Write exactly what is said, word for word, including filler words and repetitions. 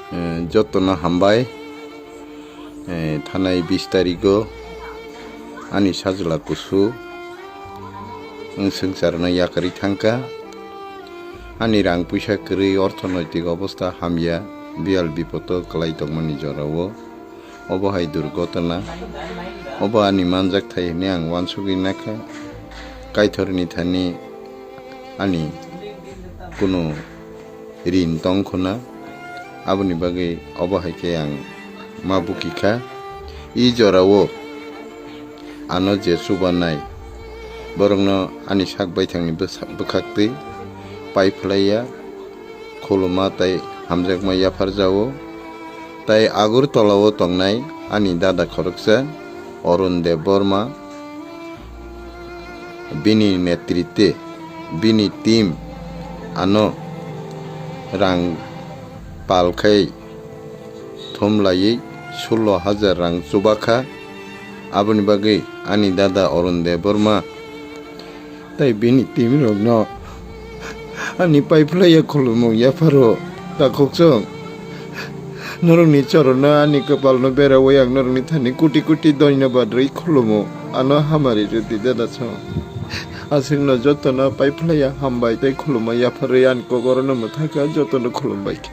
Eh, jotono hambai. Eh, thanai bis tarigo ani sajla kusu wng swngcharno yakarwi thangkha. Ani rang puisa kwrwi, orthonoitik obostha hamya, biyal bipodo kwlai tongmani jorao obo hai durgotona. Obo ani manjak thai hwnwi ang uansugwi nakha. Kaithorni thani ani kunu rin tong khuna, aboni bagwi obo hai khe ang ma buki kha. I jorao ano je chubanai, borokno ani sak baithangni bwsa-, bwkhaktwi pai phlaiya, khuluma tei hamjakma yapharjao. Tai Agartala-o tongnai ani dada khoroksa Arun Debbarma, bini netritwe, bini team ano rang pal khai thum laiwi sullo hajar rang chubakha. Aboni bagwi ani dada Arun Debbarma tei bini team rokno ani pai phlaiya khulumung yapharo takhukchung. Norokni chorono ani kwpalno berawi ang norokni thani koti koti doinobad rwi khulumo. Ano hamari rwdi dada song. Aswkno jotono pai phlaiya hambai tei khulumma yapharwi ani kokorono mwthakha, jotono khulumbai kha.